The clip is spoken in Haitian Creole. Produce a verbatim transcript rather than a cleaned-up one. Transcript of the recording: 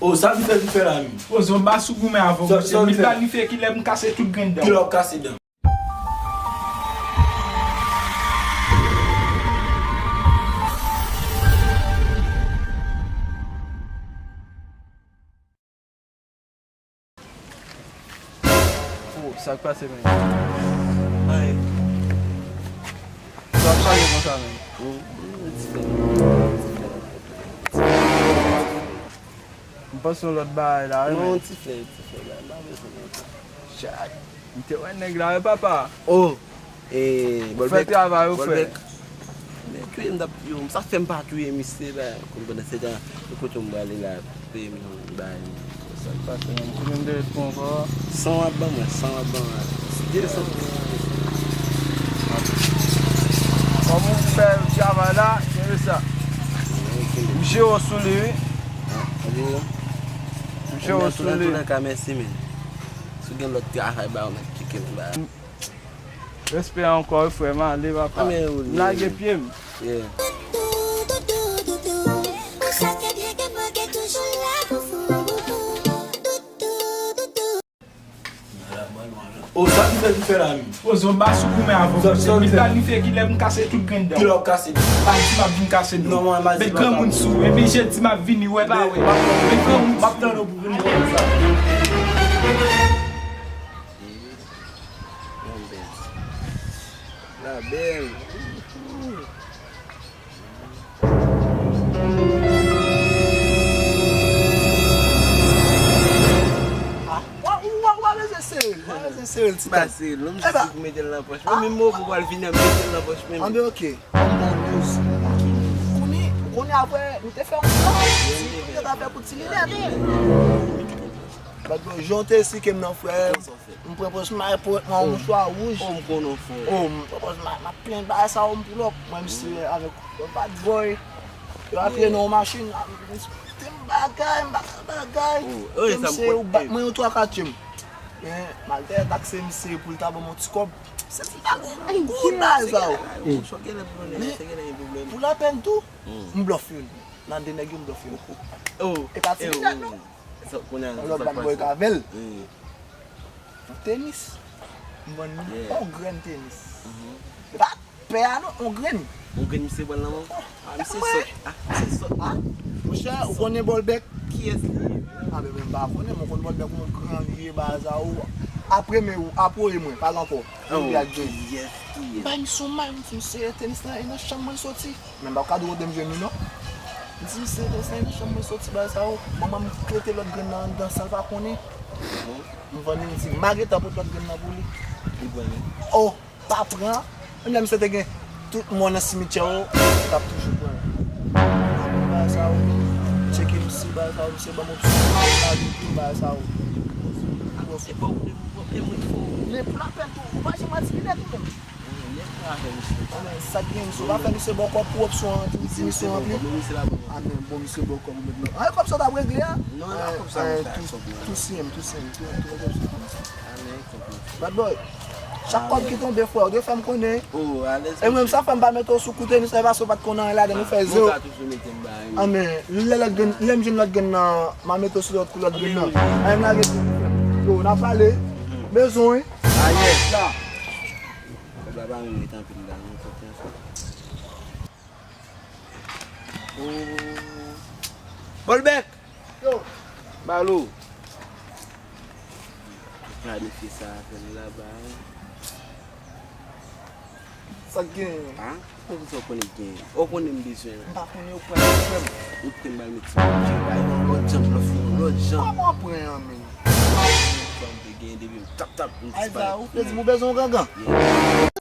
O, sa ki fè, ki fè la menm? O, zonba sou goumen avè w. Sa, sa ki fè? Li planifye kilè m kase tout grenn dan. Kilè w kase dan? O, sa k pase menm? Anyen. Sa ap chaje konsa menm? O, ti fè. M panse yon lòt bagay la wi. Non, ti fè, ti fè la, m pa bezwen konsa. Chay. M te wè nèg la wi papa. O, e, Bòlbèk. Fè travay ou frè. Bòlbèk. Men touye m t ap touye w. Sa fè m pa touye misye la. Kòm pandan se tan, e kote m prale la, peye m bay. Sa k pase menm? Touye m de ret pou ankò. San w ap ban mwen, san w ap ban mwen. De san. Kòm ou fè travay la, kenbe sa. M jere w sou li wi. M jere w sou li. Nan ka, mèsi men. Si w gen lòt travay ba w mèt tcheke m ba. Respè ankò wi frè m, ale papa. M lage pye m. O, sa ki fè, ki fè la menm? O, zonba sou goumen avè w. Li planifye kilè m kase tout grenn dan. Kilè w kase dan? Madi m ap vin kase dan. Met granmoun sou ou. Epi jedi m ap vini, wè pa wè. Met granmoun sou ou. M ap tann ou pou vin konsa. Yon bèl. La bèl. Ah, w a, w a, w a bezwen sere l. W a bezwen sere l, ti baz. Sere l, non, m jis pou mete l nan pòch mwen. Menm mwen pou pral vini, m mete l nan pòch mwen. Anben, oke. Kounye, kounye apre, nou te fè yon plan. Ti, nou te ta fè pou ti Linèt. Bad boy, jan w te esplike m nan, frè. M pran pòz m, m pran yon mouchwa wouj. Oh, m konnen w fò. Oh, m pran pòz m, m ap plenn bagay sa yo, m pull up. Mwen, misye avèk yon bad boy. Yo ap nan yon machin, m te m bagay, m bagay, bagay. Ke misye, ou bat mwen yon twa kat, m. Men, malfektè takse misye pou l ta ban m yon ti kòb. Se ti bagay, gwo bagay sa yo. Men, pou lapèn tou, m blòf youn. Nan de nèg yo, m blòf youn. E pa ti nèg non. Yon lòt bad boy k avè l. Yon tenis. M vann li yon grenn tenis. E pa pè a non, yon grenn. Yon grenn misye pran nan men w? Ah, misye sòt. Ah, misye sòt. Ah, monchè, ou konnen Bòlbèk? Kiyès li ye? Ah, men mwen pa konnen, mwen konn Bòlbèk, yon gran vye baza ou. Apre men ou, apwoye mwen, pa ankò. Ou vle ak grenn. Kiyès, kiyès? Bay misye yon may, m di misye tenis lan, e nan chanm mwen l soti. Men m pa ka di w kote m jwenn li non. M di misye tenis lan e nan chanm mwen soti bagay sa yo. Manman m klete lòt grenn nan anndan san l pa konnen. M vann li, m di m a gentan pot lòt grenn nan pou li. Li pran li? Oh, pa pran. Menm lè misye te gen tout mò nan simityè yo, misye t ap toujou pran. Bagay sa yo, tcheke misye, bagay sa yo, misye ban m opsyon, bagay sa yo. Men pou lapèn tou, ou pa janm manti Linèt ou menm. Sa k gen, misye pa fè misye bòkò pou opsyon an, di misye ranpli. A men, bon, misye bòkò pou met nan. An, kòb sa w t ap regle a? Non, e pa kòb sa, monchè, tou siyèm, tou siyèm, tou, tou kòb sa. Bad boy, chak kòb ki tonbe, frè, ou dwe fè m konnen. E mwen, sa fè m pa mete w sou kou tenis la, e paske w pa t konn anyen ladan, nou fè zewo. A men, lè lòt grenn, lè m jwenn lòt grenn nan, m a mete w sou lòt, lòt grenn nan. A men, m lage tou, frè. Yo, n a pale. Bezwen, wi. Ayè. Sa. Kòb la pa menm ret anpil la, non, konfyans. Oh. Bòlbèk! Yo! Balo! Planifye sa avè l laba, wi. Sa k genyen? An? Mwen di sa w konnen k genyen. Ou konnen m bezwen la. M pa konnen ou pran yon frè m. Ou pran m al met sou yon pye, bay yon lòt jan, blòf yon lòt jan. Kòman w pran an menm? Sa m te genyen depi m tap tap, m disparèt. Ay, sa, ou te di m ou bezwen yon gangan? Yeah.